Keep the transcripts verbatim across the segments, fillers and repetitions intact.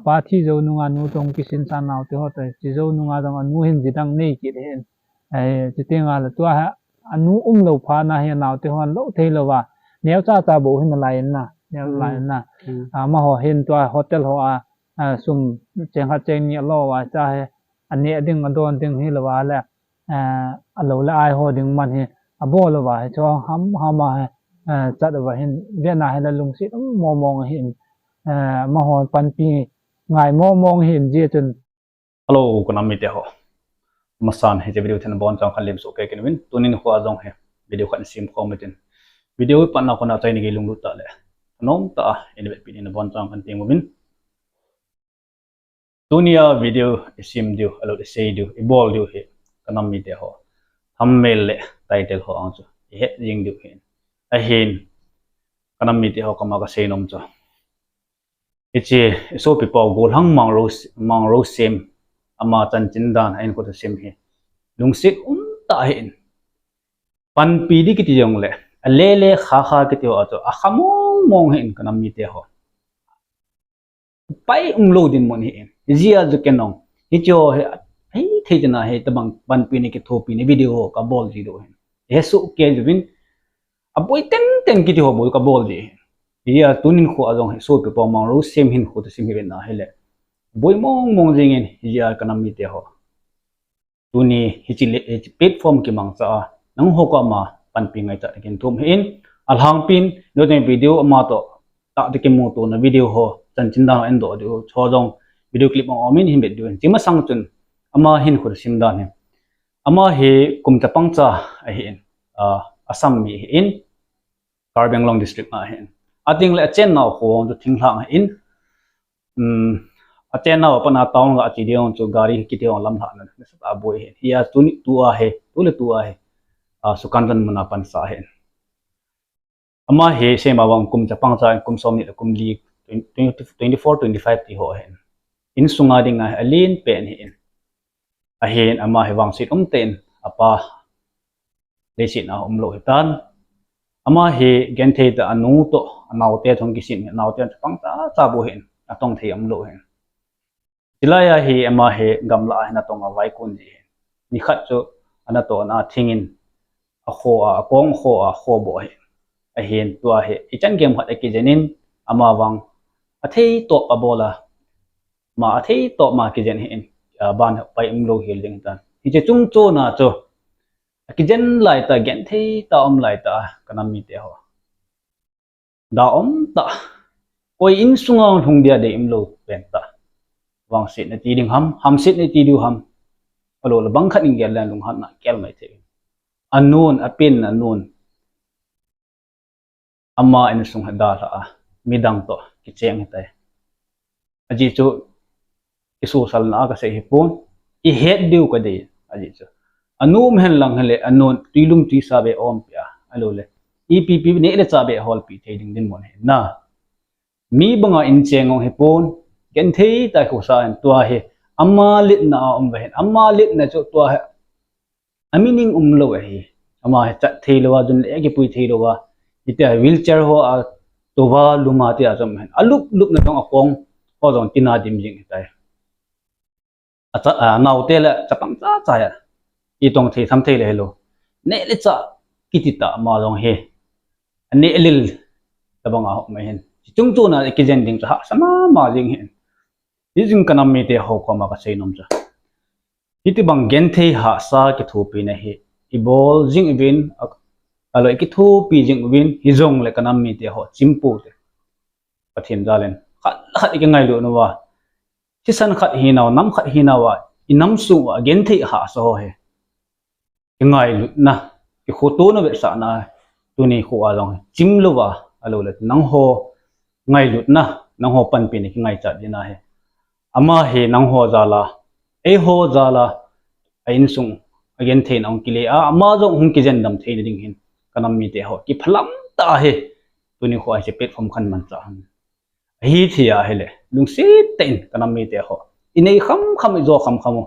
Pa thi jou nunga nu toh kisin sa naote ho toh, thi jou nunga jong anu hin jidang nei kit hin. Ai, chuti nga le tua ha, anu umlou phat na hi naote hon lou thei lou va. Neocha cha bou hin lai na, neo lai na. Amaho hin tua hotel ho a, a, sum cheng khat cheng ni lo va cha he. Ane ding adon ding hi lou va le. A, alou le ai ho ding man hi. Abol lou va hi cho ham ham a hi. A, chat va hin. Vena hi la lungsit um mong mong hin. A, amaho panpi ngai mong mong hin ji chun. Hello, ka nam mite ho. Masan hiche video thei na bonchang khat lim soh kei kin uvin. Tunin khu a jong hi video khat sim khom tin. Video hi pan na kona chai ni gei lunglut tah le. Nom tah a, in vetpi ni na bonchang khat sim uvin. Tunia video i sim diu, alou i sei diu, i bol diu hi. Ka nam mite ho. Thumbnail le title ho ang chu. I het jing diu hi. Ahin. Ka nam mite ho koma ka sei nom chu. Hiche, i sopi pau Gollhang Mangro, Mangrosem ama chanchin dan a in khuta sim hi. Lungsit um tah hin. Panpi di kiti jong le, a le le kha kha kiti ho a chu, a kha mong mong hin ka nam mite ho. Pai umlou dinmun hin. Jia ju ke nong. Hiche ho hi, hei thei chana hi tabang panpi ni kithopi ni video ho ka bol ji diu hin. He su ke ju vin. Aboi ten ten kiti ho boi ka bol ji. Hia tunin khu a jong hi sopi pau Mangrosem hin khu ta sim hi vena hi le. Boi mong mong jing in hia ka nam mite ho. Tuni hiche le, hiche platform kimang cha a. Nangho koma panpi ngaichat kin thum hin. Alhangpin, no ten video ama toh. Tah te kimu tona video ho. Chanchin dan en doh diu. Cho jong video clip ang om in hin bet diu. Chi masang chun ama hin khu ta sim dan hi. Ama hi kum chapang cha ahin. A, Assam mi hin. Karbi Anglong district a hin. Ating le a chennau khu ang chu Thinglhang hin. Um, a chennau a pan a town ga chi diu chu gari kiti ho lam lha na. Sa ta boi hin. Hia tuni tua hi, tu le tua hi. A, Sukanjan mun a pan sa hin. Ama hi sema vang kum chapang cha kum som ni le kum li twenty, twenty-four, twenty-five ti ho hin. Insunga dinga hi alen pen hin. Ahin ama hi vangset um ten apa leiset a umlou hitan. Ama hi genthei tah a anu toh, anaote toh kisin, anaote chapang cha cha bou hin, atong thei umlou hin. Chulai a hi ama hi gamla a hin atong a vaikun ji hin. Nikhat chu anatoh na thingin akho a, akong kho a, kho bou hin. Ahin tua hi, ichan gem khat akijen in, ama vang athei toh abol a, ama athei toh ama kijen hin, a, ban pai umlou hel ding tan. Hiche chung chon a chu, akijen lai tah, genthei tah um lai tah, ka nam mite ho. Da um tah. Koi insunga lhung dia dei umlou pen tah. Vangset na ti ding ham, hamset na ti diu ham. Alou le bang khat in gel le lunghan na gel mai thei. Anun, apen anun. Ama insung hi dalha a, midang toh kicheng hitai. Ajeh chu, i sosalna a kasei hipon, i het diu kadei, ajeh chu. Anu um hen lang hile, anun tuilum tuisa be aumpi a, alou le. Ipi pi neh le chah be holpi thei ding dinmun hi na. Mi banga incheng ong hipon, genthei tah khosa hin tua hi, ama letna a um ve hin, ama letna chu tua hi, a meaning umlou ahi. Ama hi chat thei lou a, dun le kipui thei lou a. Hitia wheelchair ho a, tova lum a tia jom hin. Alup lup na jong akong ho jong tina dim jing hitai. A cha, a, naote le chapang cha cha ya. Itong thei tham thei le hilou. Neh le chah kiti tah ama jong hi. Aneh lil tabang a hok mai hin. Chung chon a kijen ding cha hahsa mama jing hin. Hijing ka nam mite ho koma kasei nom cha. Hiti bang genthei hahsa kithopina hi, i bol jing uvin, a, alou i kithopi jing uvin, hijongle ka nam mite ho, chimpu te. Pathen jal in, khat le khat i kingailut nauva. Thisan khat hinau, nam khat hinauva, i nam sung uva, genthei hahsa ho hi. Kingailutna, kikhotona vetsahna, tuni khu a jong, chim louva, alou le, nangho ngailutna, nangho panpina kingaichat ding ahi. Ama hi nangho jal a, eiho jal a, a insung, a gentheina hung kile a, ama jong hung kijen dam theina ding hin, ka nam mite ho, kiphalam tah hi, tuni khu a hiche platform kahin manchah hin. Ahi thei ahile, lungset tah in, ka nam mite ho. I nei kham kham, i jo kham kham u.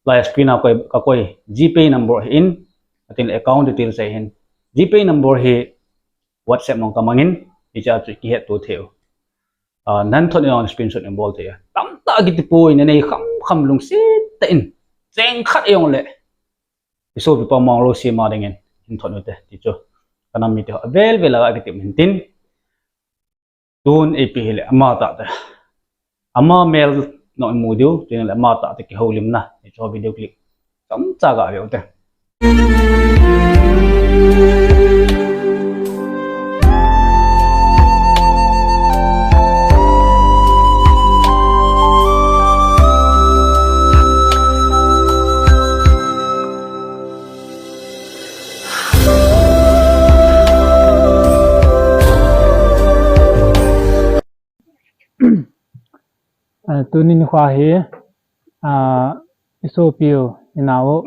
Lai screen a koi, ka koi, GPay number hi in, atin account details hi in. GPay number hi WhatsApp mong ka mangin, hiche a chu kihetto thei u. Ah, nahin thot in jong screenshot in bol thei a. Tamtah kiti poi, nanei kham kham lungset tah in. Cheng khat jong le. Isopipa Manglosem a dingin hin thot u te, ti chu. Ka nam mite ho avel vel a kitim hin tin. Tun ipi hile ama tah te. Ama mel nong imu diu, tun le ama tah te kihoulimna. Hiche video clip chomcha ga ve u te. Ah, tuni nikho hi, ah, isopiu, inau.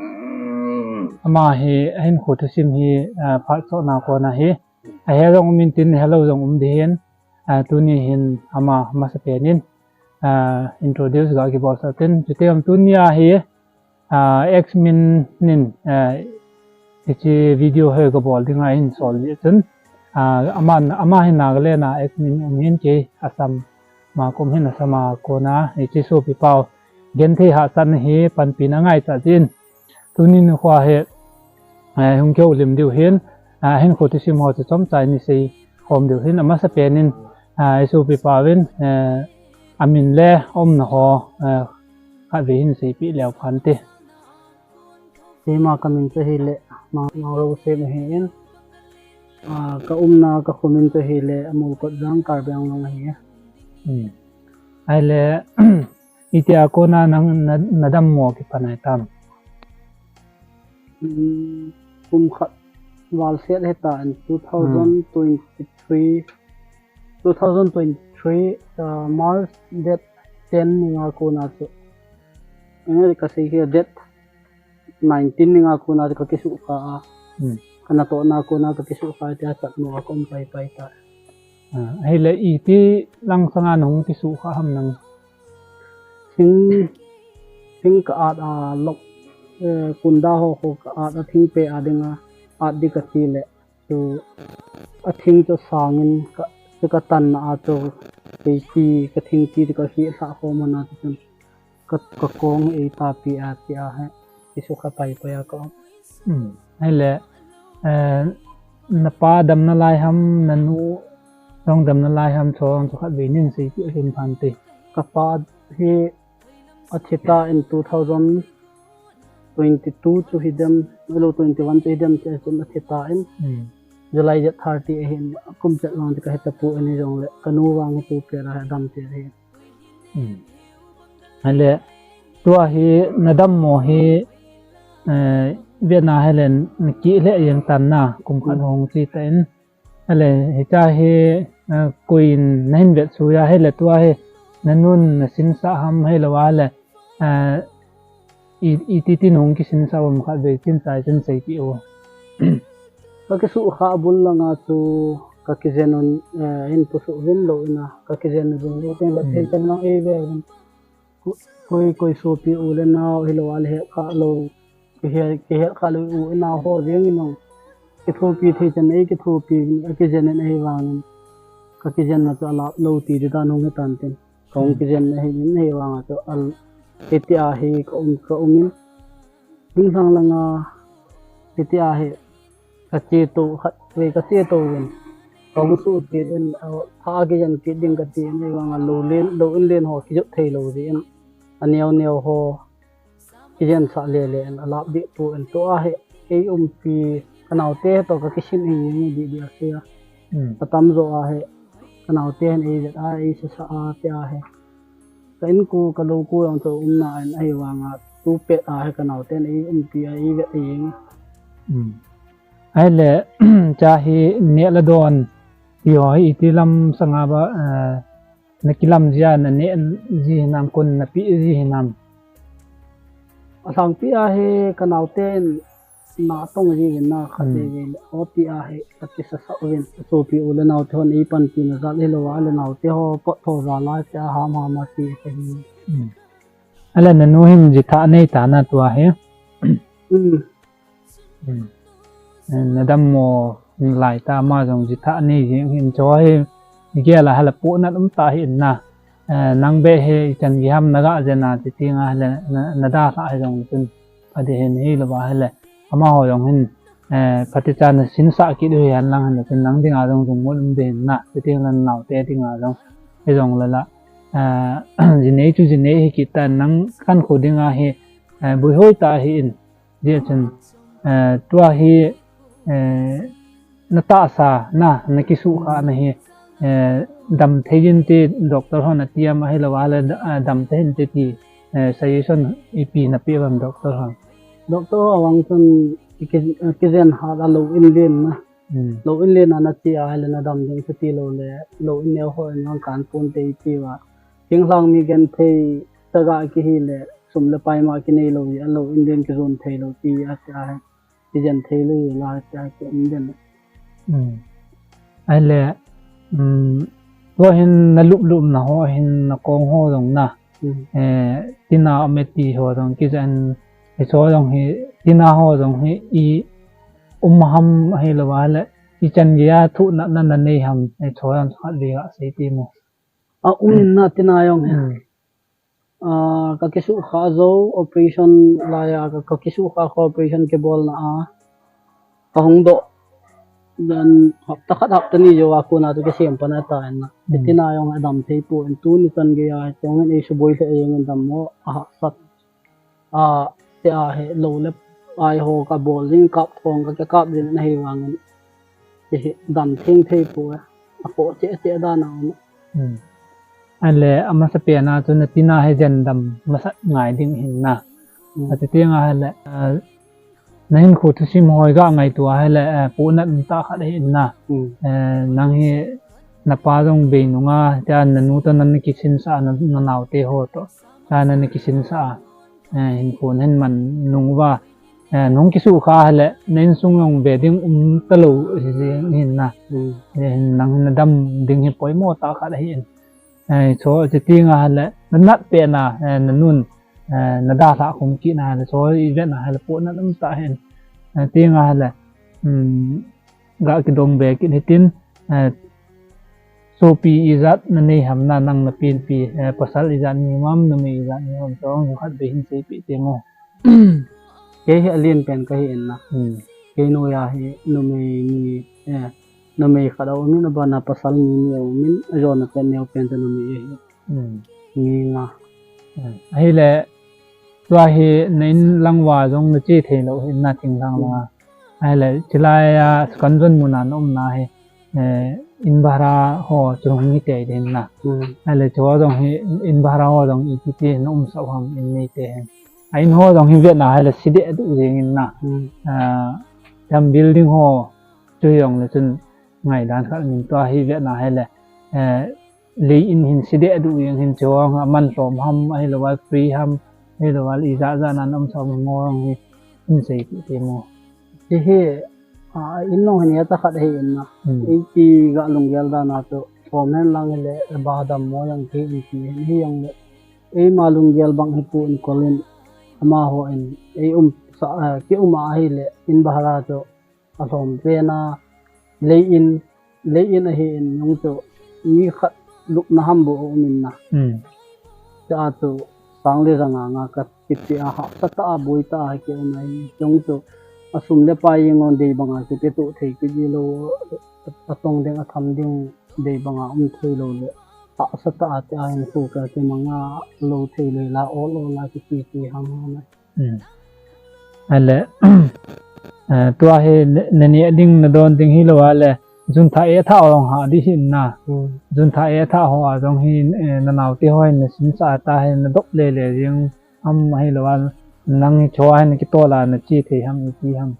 Ama hi, ahinkho thusim hi, ah, phat chomcha kona hi. Ahe jong um in tin, ahelou jong um ding ahin. Ah, tuni hin ama masapen in, ah, introduce ga kibol sah tin. Chuteng tuni a hi, ah, X Min in, ah, hiche video hi kabol dinga ahin sol jeh chun, ah, ama, ama hi Nagaland a X Min um ahin, kei Assam a ka um ahin, Assam a kona hiche sopipau genthei hahsatna hi panpina ngaichat jeh in. Tuni nikho hi, eh, hung kihoulim diu ahin, ah, ahinkho thusim ho chu chomcha in isei khom diu ahin, amasapen in, ah, isopipauvin, eh, amin le aumna ho, eh, khatvei hin seipeh leu phan te. Keima kamin chu ahile, Mang, Manglosem ahin. Ah, ka umna, ka kho min chu ahile, Amolkot Jang, Karbi Anglong ahi. Hmm. Ahile, itia kona nang na, nadammo kipan ahitam? Hmm, kum khat val seh ahitan, two thousand twenty-three, two thousand twenty-three, ah, March date ten ninga kona chu. Enge kasei hi date nineteen ninga kona chu kakisukha a. Hmm. Kanatohna kona kakisukha tia chatmo a ka um paipai ta. Ah, ahile iti lang sanga nahung kisukha ham nang? Thing, thing ka at a lok, eh, kunda ho ho ka at a thing pe a dinga at ding kati le. Chu, athing chu sangin ka, chu katan na a chu, kei ti, ka thing ti, ti ka hi lha khom na chu chun, ka, ka kong ei tapi a ti a he, kisukha paipai a ka um. Hmm. Ahile, eh, napa damna lai ham, nanu jong damna lai ham, chu jong chu khatvei nin seipeh kin phan te. Kapa hi, athi tan two thousand twenty-two chu hidem, alo twenty-one chu hidem ti a chun athi tan. Hmm. July date thirty ahin, kum chet vang chu kahe tapon hijongle, kanu vang hi tupet a hi adam ti ahi. Hmm. Ahile, tua hi nadammo hi, eh, vetna hile, nakilheh jeng tan na, kum khat hung chi tan. Ahile, hitia hi, eh, koiin nahin vetsui a, ahile tua hi, nanun nasinsah ham ahilou a, ahile, eh, i, iti tin hung kisinsah um khatvei tin chai tin seipeh o. Kakisukha bul langa chu kakijen un, eh, hin pusuh vin lou ina, kakijen vin lou tin la thei chan lang ei ve vin. Ko-, koi, koi sopi u le nao hilou a le het kha lou. Kihet, kihet kha lou u nao ho jeng in jong. Kithopi thei chan ei kithopi, akijen in ahivangin. Kakijenna chu alap lou ti di dan hung hitan tin. Kahung kijenna hi in ahivanga chu al, hitia hi ka um, ka um in. Hung lhang langa, hitia hi. Kache to khatvei kache to vin. Kahung suh kit in, a, pha kijen kit ding kati in, ahivanga lou len, lou in len ho kijot thei lou jeh in. Aneo neo ho kijensah lele in, alap deh pon tua hi. Ei umpi, kanaote toh kakisin hi jeng deh deh ahi a. Hmm. Atamjo a hi, kanaote hin ei vet a, ei sasa a, tia hi. Ka inko, ka louko jong chu umna in ahivanga, tupet a hi kanaoten ei umpi a, ei vet a jeng. Hmm. Ahile, cha hi neh le don, ti ho hi iti lam sanga ba, eh, nakilam jia, naneh ji hinam, kon napeh ji hinam? Alhangpi a hi kanaoten natong ji vin na khat vei vei le, oti a hi kakisasa uvin. Sopi u le naote hon ei panpina jal hilou a le naote ho pot tho jal a cha ham ham a ti kahi. Hmm. Ahile nanu hin jitha nei ta na tua hi. Hmm. Hmm. Eh, nadammo lai ta ama jong jitha nei jing hin chu hi, gel a hile pohnat um tah ahi in na. Eh, nang beh hi ichan gei ham naga jen a ti ti nga hile na, nadalhah hi jong chun. Adeh hin hilou va hile amaho jong hin, eh, phatecha nasinsah kit u hi hen lang hile chun nang dinga jong jung mun um ding na. Ti ti lang naote dinga jong. Hijong le la, eh, jinei chu jinei hi kit tan nang khankho dinga hi, eh, buihoi tah ahi in. Jeh chun, eh, tua hi, eh, natahsa na, nakisuhkhah na hi, eh, damthei inte doctor hon ati am ahilou le, eh, damthei inte ti, eh, suggestion ipi napeh uvam doctor hon? Doctor ho vang chun ki, kijen hat a lou in len na. Hmm. Lou in len a nache a hile nadam ding chu tilou le, lou in neo ho in vang kan ponte iti uva. Thinglhang mi genthei taga kihile, sum le pai ma kinei lou, alou in len kijon thei lou ti a, tia hi, kijen thei lou la, tia hi um den. Hmm. Ahile, hmm, tua hin nalup lup na ho hin nakong ho jong na. Hmm. Eh, tina um e ti ho jong kijen, hicho jong hi, tina ho jong hi, i um ham ahilou va le, ichan gei a thuh na, na, nanei ham, hicho jong khatvei gasei ti mo. A um in na tina jong hi. Hmm. Ah, kakisuhkhah jou operation laiya, ka, kakisuhkhah kho operation kibolna a. Kahung doh. Dan hapta khat hapta ni jou a kona chu kisem pan ahi tai na. Hmm. Tina jong adamthei poi, tuni chan gei a, chong in eisuboi lheh jeng in dammo, ahahsat. Ah, tia hi lou le pai ho kabol ding, kap thong kakikap ding ahi vangin. Hiche hi damtheng thei poi, apoh cheh cheh dan a um. Hmm. Ahile, amasapen a chu natina hi jen dam masat ngai ding ahin na. Hmm. Ati teng ahile, eh, nahinkho thusim ho hi ga ngaito ahile, eh, pohnat um tah khat ahi in na. Hmm. Eh, nang hi napa jong bei nunga, tia nanu toh nana kisinsah a, na, nanaote ho toh tia nana kisinsah a. Eh, hinkho nahin man nung uva, eh, nahung kisuhkhah ahile, na insung jong ve ding um talou hi jeng ahin na. Hmm. Eh, nang nadam ding hi poimo tah khat ahi in. Eh, hicho, hiche teng ahile, nanat pen a, eh, nanun, eh, nadalhah khum kit na ahile, hicho ivet na ahile, pohnat um tah ahi in. Eh, teng ahile, hmm, ga kidong be kit hitin, eh, sopi ijat nanei ham na, nang napenpi, eh, pasal ijat nei um am, numei ijat nei um am, chong khatvei hin seipeh teng o. Kei hi alen pen kahi in na. Hmm. Kei noiya hi numei ni, eh, numei khat aum in, abana pasal ni ni aum in, ajona pen neo pen chu numei ahi. Hmm. Ni nga. Hmm. Ahile, tua hi na in lang uva jong nache thei lou ahi na thinglhang langa. Hmm. Ahile, chulaiya, Sukanjon muna naum na hi, eh, in bhara ho chu hung hi tei ding na. Hmm. Ahile, chu jong hi, in bhara ho jong iti ti naum sah u ham in neite hin. A in ho jong hi vet na ahile, sideh duh jeng in na. Hmm. Ah, tam building ho, chu jong le chun ngaidan khat in tua hi vet na ahile, eh, lei in hin sideh duh jeng hin chu aman lhom ham, ahilou le free ham, ahilou le ijat jat nan um sah u ham mo jong hi hin seipeh temo. Hiche hi, a, in jong hin hetah khat ahi in na. Hmm. Eiti ga lunggel dan a chu, lhom hen lang hile, ba dammo jong ki in ti hin hi jong le. Eima lunggel bang hi pu in kol in, amaho in, ei um sa, a, ki um a ahile, in bhara chu, alhom pen a, lei in, lei in ahi in jong chu, mi khat lupna ham bou aum in na. Hmm. Chua chu, sang le ja nga nga ka kipe a hahsa tah a boi tah a kium ahi jong chu, asum le pai jeng on dei banga kipe toh thei kit ji lou, atong ding atham ding dei banga um thei lou le, hahsa tah a tia hin khu ka kimang a lou thei le la ol ol a kipe ti ham ham na. Hmm. Ahile, eh, tua hi na, na neh ding, na don ding hilou a le, junthah ethah ho jong ha ding ahin na. Hmm. Junthah ethah ho a jong hi, eh, na naote ho hin na sinsah a ta hi na dop le le jeng ham ahilou a, nang hi chu a hin kitol a na che thei ham, iti ham.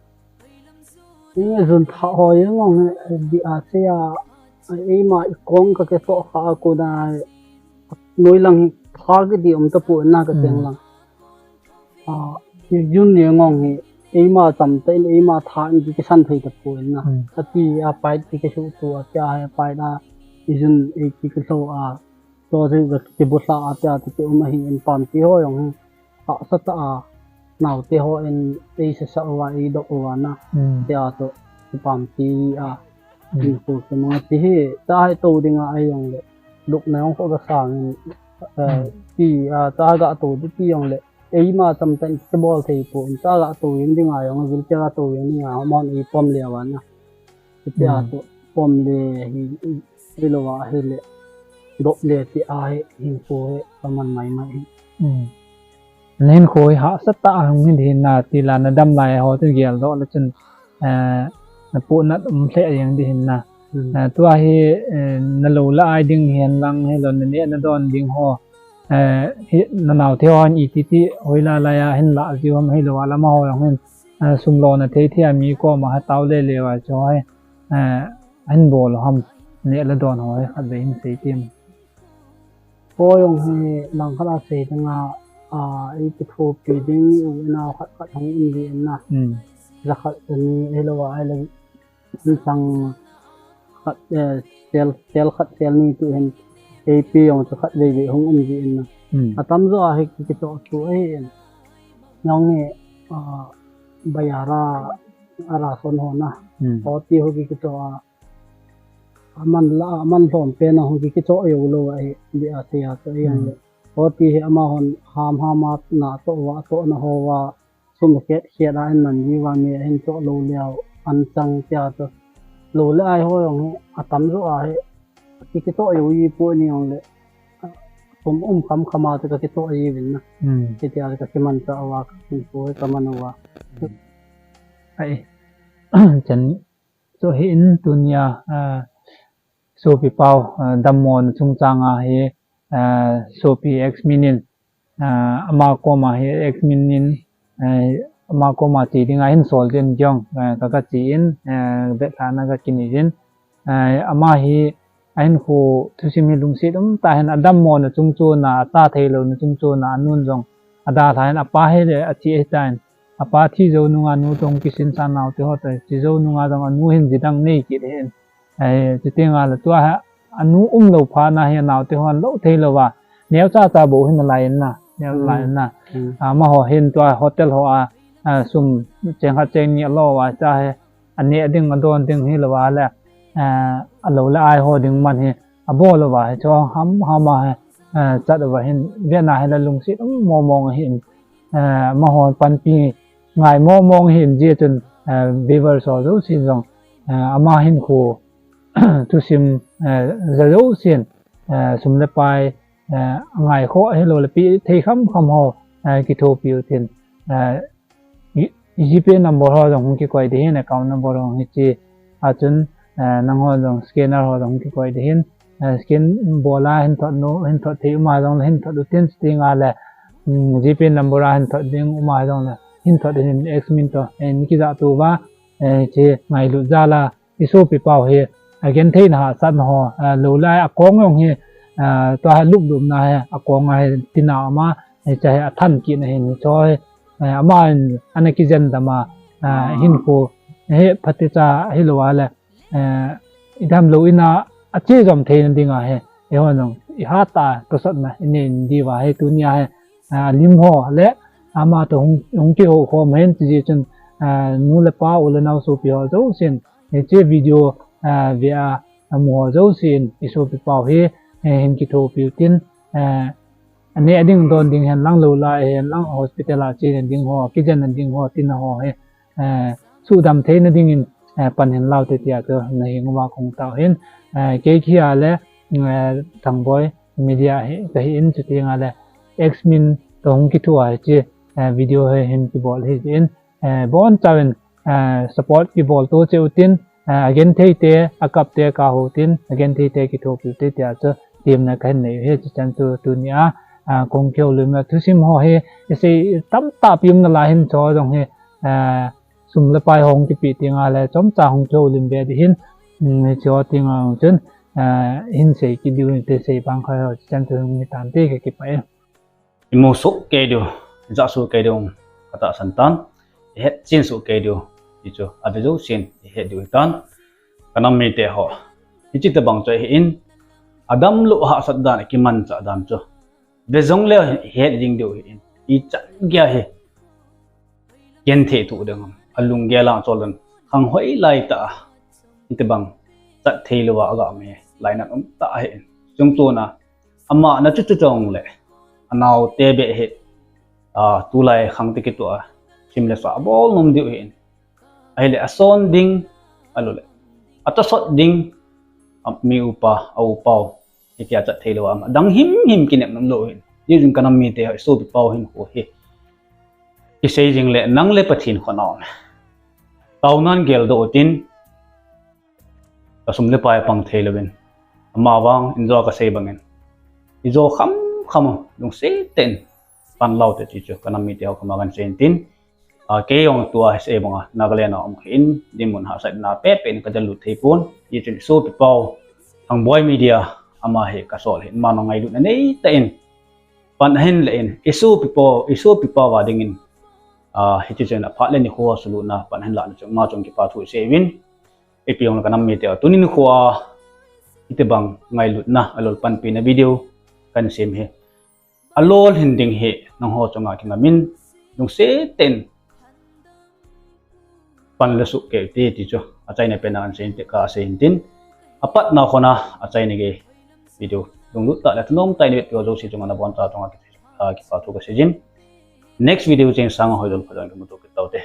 Ni junthah ho jeng jong hi, eh, di a che a, eima i kong ka kitoh kha a kona, noi lang hi tha kiti um tapoi na ka teng lang. Hmm. A, i jun ni ngong hi, eima cham tah in, eima tha in ki, kisan thei tapoi na. Hmm. Kati a pipe ki, kisuh tu a, tia hi pipe a, i jun ei ki, kilho a, to chu ka kibulha a, tia chu ki um ahi in pampi ho jong hi, hahsa tah a, naote ho in ei sesa uva, ei dop uva na, hmm, tia chu ki pampi a. Hmm. Hinkho kimang ti hi, cha hi to ding a ahi jongle, lupna jong kho ka sang in, eh, Hmm. ti, ah, cha ga to di ti jongle, eima cham tah in kibol thei pon, cha ga to ding a jong, vil cha ga to ding a, amahon eipom le ahi na. Ti a Hmm. to pom le hi, hi lou a hi le, dop le ti a hi, hinkho hi, ka man mai mai hi. Hmm. Na hinkho hi hahsa tah a hung hi ding hin na, ti la na dam lai ho chu gel doh le chun, eh, na puhnat um lheh jeng ding hin na. Hmm. Eh, tua hi, eh, na lou le ai ding hihen lang, hilou na neh na don ding ho. Eh, hi, na naote ho hin iti ti, hoilai lai a hin lah jiu ham, hilou a lama ho jong hin, eh, sum lo na thei thei a mi koma ha tao le le uva chu ho hi, eh, hin bol u ham, neh le don ho hi khatvei hin sei tim. Kho jong hi langkhat a sei ding a, a, eikithopi ding u nao khat khat hung um jin na. Hmm. Jakhat jani, hilou a, ai le, insang khat, eh, sel, sel khat, sel ni ti hin, eipi jong chu khatvei vei hung um jin na. Hmm. Atamjo a hi ki, kitoh tu ahi in. Jong hi, a, bayara, ara son ho na. Hmm. Ho ti ho ki, kitoh a, aman la, aman lhom pen a hung ki, kichoh jou lou ahi, dia tia chu ahi Hmm. le. Ho ti hi amahon ham ham a na toh uva, toh na ho uva, sum khet khet a hin man ji uva, mi ahin choh lou leu, an chang tia chu. Lou le ai ho jong hi, atamjo a hi, ki, kitoh jou ji pon ni jongle, sum um kham kham a chu ka kitoh ji uvin na. Hmm. Hitia chu ka kimanchah uva, ka hinkho hi ka man uva. Ai, chan Chu hi in tunia, ah, sopi pau, ah, dammo na chungchang a hi, ah, sopi X Min in, ah, ama koma hi X Min in, ah, ama koma che dinga hin sol din jong, ah, ka, ka che in, ah, vetlhahna ka kinei jin. Ah, ama hi ahinkho thusim hi lungset um tah in adammo na chungchon a, acha thei lou na chungchon a, anun jong adalha in apa hi le ache ahitan. Apa thi jou nunga anu toh hung kisinsa naote ho toh, thi jou nunga jong anu hin ji dang nei kit ahin. Ai, chuti nga le tua hi, anu um lou phat na hi naote hon lou thei lou va. Neocha cha bou hin alai in na, neo Hmm. lai in na. Hmm. Amaho hin tua hotel ho a, a, sum cheng khat cheng ni alo va cha hi, aneh ding adon ding hilou va le, a, alou le ai ho ding man hi, abol lou va hi, chu ham ham a hi, a, chat uva hin, vena hi le lungset um mong mong ahin. Eh, amaho panpi ngai mong mong hin jeh chun, eh, viewers ho jousen jong, eh, ama hinkho thusim, eh, ja jousen, eh, sum le pai, eh, ngai kho hilou le pe thei kham kham ho, eh, kithopi u tin, eh, G-, GPay number ho jong hung kikoi ding hin, account number ho hung hi chi. Achun, eh, nangho jong scanner ho jong kikoi ding hin, eh, scan bol a hin thot nu, hin thot thei um a jong le hin thot u tin, chuti nga le, mm, GPay number a hin thot ding um a jong le hin thot ding hin X Min toh, eh, ni kija tu va, eh, chi ngailut jal a, i sopi pau hi, a genthei na hahsat na ho, eh, lou lai a kong jong hi, eh, tua hi lup lup na hi, a kong a hi tina ama, eh, cha hi a than kit na hin cho hi, eh, ama in ana kijen dam a, ah, hinkho, hi phatecha hilou a le, eh, i damlou in a, ache jom theina ding a hi, eiho jong, i hat a, tosot na, i nei diu va hi, tunia hi, ah, lim ho le, ama toh hung, hung kiho khom hen, ti jeh chun, ah, nu le pa, u le nao sopi ho jousen, hiche video, ah, ve a, amu ho jousen, i sopi pau hi, eh, hin kithopi u tin, eh, aneh ding don ding hen lang lou lai hen lang hospital a che na ding ho, kijen na ding ho, tina ho hi, eh, sudam theina ding in, eh, pan hen lau te tia chu na hing uva kong tao hin, eh, kei kia le, eh, Thangboi Media hi, ka hi in chuti nga le, X Min toh hung kithu a hi chi, eh, video hi hin kibol hi in, eh, bon chauvin, eh, support kibol to cheh u tin, eh, a genthei te, a kap te ka ho tin, a genthei te kithopi u te tia chu, temna ka hin nei u hi, chuchan chu tunia, ah, kong kihoulim na thusim ho hi, i sei tamtah pi um na lai hin cho jong hi, eh, sum le pai hung kipe ti nga le, chomcha hung kihoulim ve ding hin, mm, cho ti nga chun, eh, hin sei kit diu te sei bang kha ho, chuchan chu hung ni tan te ka kipah e. I mu soh kei diu, i ja soh kei diu, ka tahsan tan, i het chen soh kei diu, ti chu, a ve jousen, i het diu tan, ka nam mite ho. Hiche tobang chu ahi in, a damlou hahsat dan, a kimanchah dan chu. Ve jong le i het jing diu ahi in, ichan gei a hi. Genthei tu ding ham. A lunggel a chol dan. Khang hoi lai tah a. Hitobang. chat thei louva aga um hi lainat um tah ahin. Chungchona ama na chu chu chong le anao te be hi, a, tulai khang te kitoh a sim le sa bol nom diu hin. Ahile ason ding, alou le atosot ding, a, mi upa, a upau, hitia chat thei louva ama dang himhim kinep nom lou hin. Hijeh in ka nam mite ho, i sopi pau hin khu hi kisei jing le nang le Pathen khut na um. Taonan geldoh utin, ka sum le pai pang thei louvin, ama vang in jo ka sei bangin, i jo kham kham a lungset tah in pan lau te ti chu ka nam mite ho koma kan sei in tin, a, kei jong tua hi sei banga Nagaland a um khin dinmun hahsatna pepe in ka del lut thei pon. Hijeh chun i sopi pau Thangboi Media ama hi ka sol hin, ama ngailutna nei tah in pan ahin la in, i sopi pau, i sopi pau va dingin, a, hiti chun aphat le nikho sulutna pan ahin la na chu ama chung kipa thu sei uvin. Ipi jong le ka nam mite ho, tuni nikho a hitobang ngailutna alol panpina video kan sem hi alol hin ding hi nangho chunga kingam in, lungset tah in pan le suh kei te ti chu achaina pen a kan sei in te ka sei in tin, apatna khun a achaina gei video lunglut tah le thanom tah in i vet piu jouse chunga naboncha chunga ki, a, kipa thu ka sei jin. Next video cheng sanga hoidol khat jong kimuto kit taute.